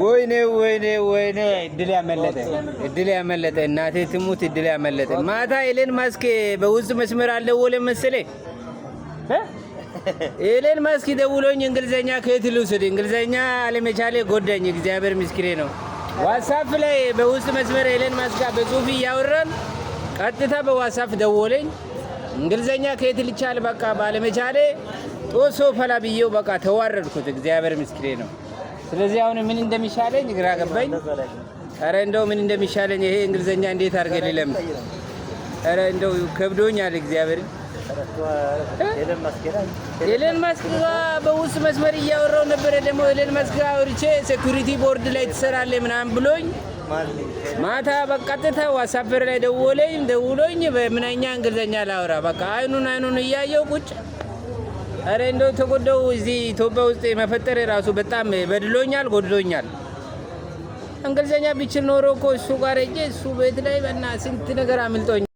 ወይኔ ወይኔ ወይኔ! እድል ያመለጠ፣ እድል ያመለጠ፣ እናቴ ትሙት እድል ያመለጠ። ማታ ኤለን ማስክ በውስጥ መስመር አልደወለም መሰለኝ እ? ኤለን ማስክ ደውሎኝ እንግሊዘኛ ከየት ልውሰድ? እንግሊዘኛ አለመቻሌ ጎዳኝ። እግዚአብሔር ምስክሬ ነው። WhatsApp ላይ በውስጥ መስመር ኤለን ማስክ ጋር በጽሁፍ እያወራን ቀጥታ በ WhatsApp ደወለኝ። እንግሊዘኛ ከየት ልቻል? በቃ ባለመቻሌ ጦሶ ፈላ ብዬው በቃ ተዋረድኩት። እግዚአብሔር ምስክሬ ነው። ስለዚህ አሁን ምን እንደሚሻለኝ ግራ ገባኝ። ኧረ እንደው ምን እንደሚሻለኝ፣ ይሄ እንግሊዘኛ እንዴት አድርገ ልለምድ? ኧረ እንደው ከብዶኛል። እግዚአብሔር፣ ኤለን ማስክ ጋር በውስጥ መስመር እያወራው ነበረ። ደግሞ ኤለን ማስክ ጋር አውርቼ security board ላይ ትሰራለህ ምናምን ብሎኝ ማታ በቀጥታ WhatsApp ላይ ደወለኝ። ደውሎኝ በምንኛ እንግሊዘኛ ላውራ? በቃ አይኑን አይኑን እያየው ቁጭ። ኧረ እንደው ተጎዳው። እዚህ ኢትዮጵያ ውስጥ መፈጠር ራሱ በጣም በድሎኛል፣ ጎድሎኛል። እንግሊዘኛ ቢችል ኖሮ እኮ እሱ ጋር ሄጄ እሱ ቤት ላይ በና ስንት ነገር አምልጦኛል።